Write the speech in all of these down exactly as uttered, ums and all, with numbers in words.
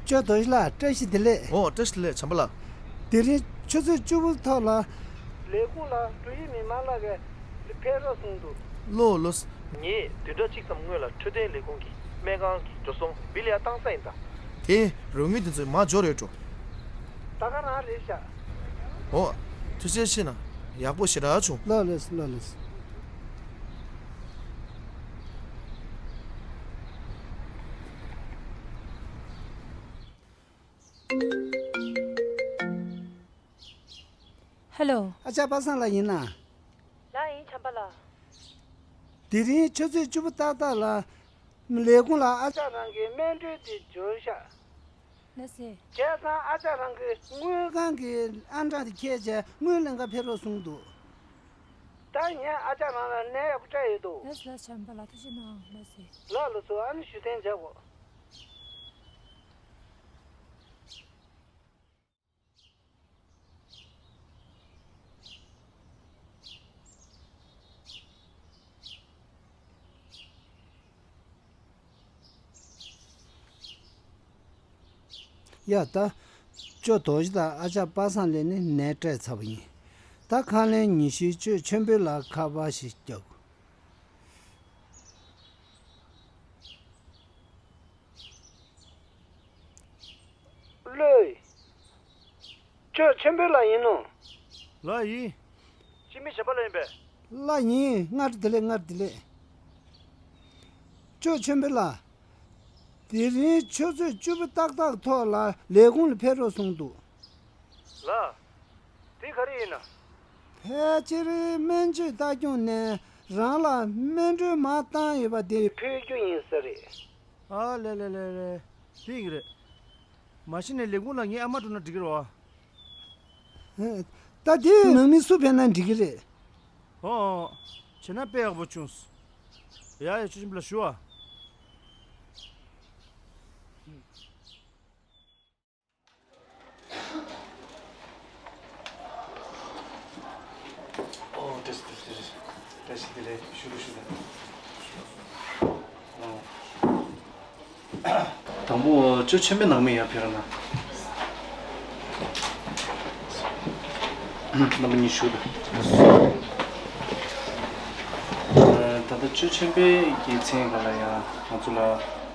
ཅོ་རྡོ་རྗེ་ལགས། བཀྲ་ཤིས་བདེ་ལེགས། ཨོ། བཀྲ་ཤིས་བདེ་ལེགས། བྱམས་པ་ལགས། དེ་རིང་ཆུ་ཚོད་བཅུ་པོ་ཐོག་ལ། ལས་ཁུངས་ལ་འགྲོ་ཡི་མི་མང་ལ་གས་ཕེབས་རོགས་གསུངས་འདུག་ལོ་ལོ། ངས་བདུན་ཕྲག་གཅིག་ཙམ་སྔོན་ལ་འཕྲོད་བསྟེན་ལས་ཁུངས་ཀྱི་སྨན་ཁང་གི་འགྲོ་སོང་བིལ་ཡར་བཏང་ས་ཡིན་ད། དེ་རོགས་དངུལ་དེ་ཚོ་མར་འབྱོར་ཡོད་འགྲོ། ད་ག་རང་རེད་ཤག་ཨོ། ཐུགས་རྗེ་ཆེ་གནང་། ཡག་པོ་ཞེ་དྲག་བྱུང་། ལགས་ལགས་སོ། ལགས་ལགས་སོ། ཧེ་ལོ། ཨ་ཅག་པ་སངས་ལགས་ཡིན་ན། ལགས་ཡིན། བྱམས་པ་ལགས། དེ་རིང་ཆུ་ཚོད་བཅུ་པོ་ཏག་ཏག་ལ། ལས་ཁུངས་ལ་ཨ་ཅག་རང་གི་སྨན་སྤྲོད་དེ་འབྱོར་ཤག་ལགས་སེ། བྱས་ཙང་ཨ་ཅག་རང་གི་དངུལ་ཁང་གི་ཨང་གྲངས་དེ་ཁྱེར་བྱས་དངུལ་ལེན་ག་ཕེབས་རོགས་གསུངས་འདུག་ད་ངས་ཨ་ཅག་རང་ལ་ནད་ཡག་པོ་སྤྲད་ཡོད་དོ། ལགས་ལགས། བྱམས་པ་ལགས། ཐུགས་རྗེ་གནང་། ལགས་སེ། ལགས་ལགས་སོ། ཨ་ནི་ཞུ་གཏན་བྱ་དགོས། ཡ་ད། ཅོ་རྡོ་རྗེ་དང་ཨ་ཅག་པ་སངས་ལགས་ནི་ནད་སྤྲད་ཚར་བ་ཡིན། ད་ཁ་ལན་ཉི་ཤུའི་ཅོ་ཆོས་འཕེལ་ལགས་ཁ་པར་ཞིག་རྒྱག་དགོས། ལོས། ཅོ་ཆོས་འཕེལ་ལགས་ཡིན་ནོ། ལགས་ཡིན། སྤྱི་མི་བྱམས་པ་ལགས་ཡིན་པས། ལགས་ཡིན། སྔ་དྲོ་བདེ་ལེགས། སྔ་དྲོ་བདེ་ལེགས། ཅོ་ཆོས་འཕེལ་ལགས། དེ་རིང་ཆུ་ཚོད་བཅུ་པོ་ཏག་ཏག་ཐོག་ལ་ལས་ཁུངས་ལ་ཕེབས་རོགས་གསུངས་འདུག་ལགས། དེ་ག་རེ་ཡིན་ན། ཕལ་ཆེར་སྨན་བཅོས་ལྟ་སྐྱོང་ནས་རང་ལ་སྨན་སྤྲོད་མར་བཏང་ཡོད་པ་དེ་ཕུལ་རྒྱུ་ཡིན་ས་རེད། ཨ་ལེ་ལེ་ལེ་ལེ། དེ་ཡིན་གྱི་རེད། མ་གཞི་ནས་ལས་ཁུངས་ལ་ངའི་ཨ་མ་འགྲོ་ན་འགྲིག་གི་རེད་བ། ད་དེའི་ནང་མི་སུ་ཕེབས་ན་འགྲིག་གི་རེད། ཨོ། བྱས་ན་དཔེ་ཡག་པོ་བྱུང་། ཡ་ཡ། ཆུ་ཆེན་པོ་ལ་ཞུ་བ། ཨོ། བཀྲ་ཤིས་བདེ་ལེགས། བཀྲ་ཤིས་བདེ་ལེགས། བཞུགས་རོགས། བཞུགས་རོགས། ཨོ། དང་པོ་ཅོ་ཆེན་པོའི་ནང་མི་ཡར་ཕེབས་རོགས་གནང་། རྣམ་པ་གཉིས་བཞུགས་དང་། ད་ལྟ་ཅོ་ཆེན་པོའི་གི་མཚན་སྒང་ལ་ཡང་ང་ཚོ་ལ་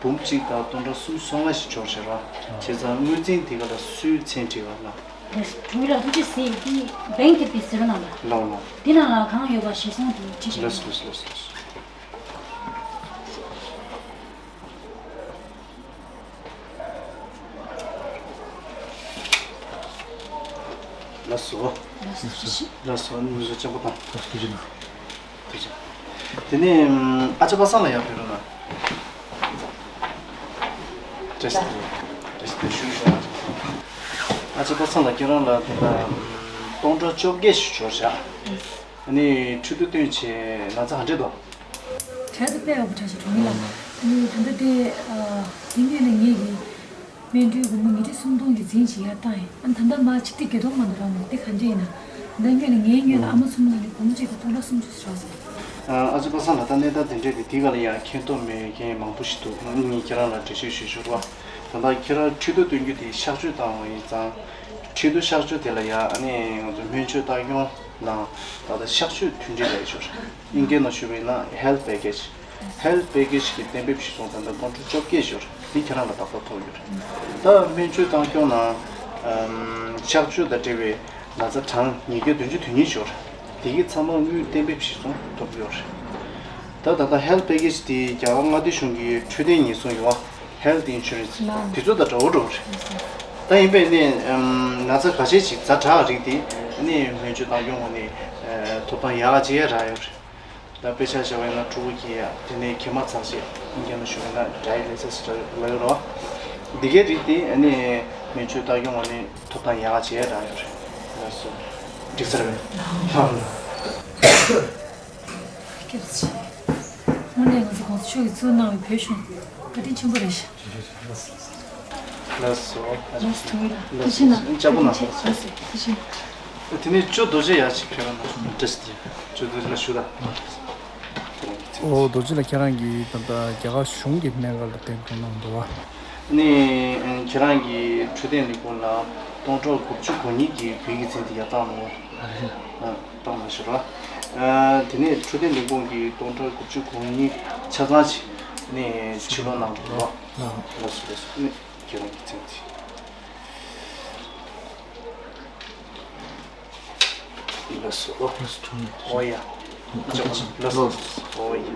འབུམ་གཅིག་དང་སྟོང་ཕྲག་སུམ་ཅུ་སོ་ལྔ་ཞིག་འབྱོར་བཞག་ར། བྱས་ཙང་དངུལ་རྩིས་དེ་ག་ལ་སུའི་མཚན་བྲིས་པ་ལ། ལགས་སོ། ལགས་སོ། ཐུགས་རྗེ་ཆེ། དེ་བེང་དེབ་དེ་ཟེར་རོགས་གནང་ལ། ལགས་ལགས། དེ་ནང་ལ་གང་ཡོད་པ་ཞིག་སོང་དེ་བྲིས་བཞག་ལགས་སོ། ལགས་སོ། ལགས་སོ། ལགས་སོ། ལགས་སོ། ལགས་སོ། ལགས་སོ། ལགས་སོ། ནུ་ཟོ་ཅན་པོ་དང་། ཐུགས་རྗེ་གནང་། ཐུགས་རྗེ། དེ་ནས་ཨ་ཅག་པ་སངས་ལགས་ཡར་ཕེབས་རོགས་གནང་། བཀྲ་ཤིས་བདེ་ལེགས། བཀྲ་ཤིས་བདེ་ལེགས། བཞུགས་བཞུགས། ཨ་ཅག་པ་སངས་ལགས་ཁྱེད་རང་ལ་ད་ལྟ་སྟོང་ཕྲག་བཅོ་བརྒྱད་ཞིག་འབྱོར་བཞག་ཨ་ནི་ཁྲི་ཐོག་བཏོན་བྱས་ན་ཚ་ག་འདྲས་འདུག་དྲན་ཚེ་དཔེ་ཡག་པོ་དྲན་བྱུང་ཡིན་ལ། ཨ་ནི་ད་ལྟ་དེ་ཨ་དེ་སྔོན་ནས་ངེད་ཀྱི་སྨན་སྤྲོད་སྒོར་མོ་ཉིས་ཁྲི་སུམ་སྟོང་གི་འཛིན་བྱེད་ཡར་བཏང་ཡིན། ཨ་ནི་ད་ལྟ་མ་ཕྱི་ཐིག་བརྒྱད་སྟོང་མ་གཏོགས་རག་མ་འདུག་དེ་ག་འདྲས་ཡིན་ན། ད་སྔོན་ནས་ངའི་སྔོན་ལ་ཨ་མ་ཚོ་མོ་ལ་ནི་སྒོར་མོ་གཅིག་དང་སྟོང་ཕྲག་སུམ་ཅུ་ཞིག་རག་སོང་། ཨ་ཅག་པ་སངས་ལགས། ད་གནས་སྟངས་དེ་འདྲས་པའི་དེ་ག་ལ་ཡང་མཁྱེན་རྟོགས་མེད་མཁན་མང་པོ་ཞིག་འདུག་ཨ་ནི་ངས་ཁྱེད་རང་ལ་འགྲེལ་བཤད་ཞུ་ཞུ་རོགས། ད་ལྟ་ཁྱེད་རང་ཁྲི་ཐོག་བཏོན་རྒྱུ་དེ་གཤག་བཅོས་བཏང་བ་ཡིན་ཙང་། ཁྲི་ཐོག་གཤག་བཅོས་དེ་ལ་ཡང་ཨ་ནི་ང་ཚོ་སྨན་བཅོས་ལྟ་སྐྱོང་ནང་ད་ལྟ་གཤག་བཅོས་མཐུན་སྒྲིལ་ལས་ཞོར། ཨིན་སྐད་ནང་ཞུ་བ་ཡིན་ན་Health Package། Health Package་གི་གཏན་འབེབས་གཞི་བཟུང་ད་ལྟ་སྟོང་ཕྲག་བཅོ་བརྒྱད་ཞོར་འདི་ཁྱེད་རང་ལ་ཏག་ཏག་ཐོབ་ཡོད་རེད། ད་སྨན་བཅོས་བཏང་སྐྱོང་ནང་ཨམ་གཤག་བཅོས་དང་འབྲེལ་བའི་ན་ཚ་གྲངས་ཉིས་བརྒྱ་བདུན་ཅུ་དོན་གཉིས་ཞོར་འདི་གི་ཚང་མ་དངུལ་གཏན་འབེབས་གཞི་བཟུང་ཐོབ་ཡོད་རེད། ད་ད་ལྟ་Health Package་འདི་རྒྱ་གར་མངའ་སྡེ་གཞུང་གི་འཕྲོད་བསྟེན་ཉེན་སྲུང་ཡོད་པ། Health Insurance་ལགས། དེ་ཚོ་དང་འདྲ་བོ་འདྲ་བོ་རེད། ད་ཡིན་པས་ནི་ཨམ་ན་ཚ་ཁ་ཤས་ཤིག་ཛ་དྲག་རིགས་དེ་ནི་སྨན་བཅོས་བཏང་སྐྱོང་ངོས་ནས་ཨ་ཐོབ་ཐང་ཡག་ག་ཅིག་རག་ཡོད་རེད། ད་དཔེ་ཆ་བཞག་པ་ཡིན་ན་ཕྲུ་གུ་སྐྱེ་ཡག་དེ་ནས་གད་མོ་ཚ་ཤེས་ཨིན་སྐད་ནང་ཞུ་བ་ཡིན་ན་Dialysis་ལབ་ཡོད་རེད་བ། འདི་གའི་རིགས་དེ་ནི་སྨན་བཅོས་བཏང་སྐྱོང་ངོས་ནས་ཐོབ་ཐང་ཡག་ག་ཅིག་རག་ཡོད་རེད། ལགས་སོ། འགྲིག་ས་རེད་པས། ལགས། སྐྱབས་རྗེ། དངོས་གནས་ང་ཚོ་གོང་ས་མཆོག་གིས་གཙོས་གནང་བའི་བོད་གཞུང་བཀའ་དྲིན་ཆེན་པོ་རེད་ཤག་ལགས་སོ། ལགས་སོ། ཐུགས་རྗེ་གནང་། ལགས་སོ། ལགས་སོ། ལགས་སོ། ཐུགས་རྗེ་གནང་། ལགས་སོ། ཐུགས་རྗེ་གནང་། དེ་ནས་ཅོ་རྡོ་རྗེ་ཡར་ཅིག་ཕེབས་རོགས་གནང་། བཀྲ་ཤིས་བདེ་ལེགས། ཅོ་རྡོ་རྗེ་ལགས་ཞུ་དང་། ཨོ། རྡོ་རྗེ་ལགས་ཁྱེད་རང་གིས་ད་ལྟ་རྒྱ་གར་གཞུང་གི་སྨན་ཁང་ལ་འདེམས་བསྐོ་གནང་འདུག་བ། ནི་ཁྱེད་རང་གི་འཕྲོད་བསྟེན་ལས་ཁུངས་ལ་སྟོང་ཕྲག་དགུ་བཅུ་གོ་གཉིས་ཀྱི་བོད་ཀྱི་ཚན་དེ་ཡར་བཏང་ནོ། བཏང་མ་ཤི་ར། དེ་ནས་འཕྲོད་བསྟེན་ལས་ཁུངས་ཀྱི་སྟོང་ཕྲག་དགུ་བཅུ་གོ་གཉིས་ཆ་ཚང་ཞིག་ནས་ཕྱིར་ལོག་གནང་དགོས་ར། ལགས་སོ་ལགས་སོ། ནི་ཁྱེད་རང་གི་ཚན་དེ། ལགས་སོ། ཨོ་ཡ། ལགས་སོ། ཨོ་ཡ།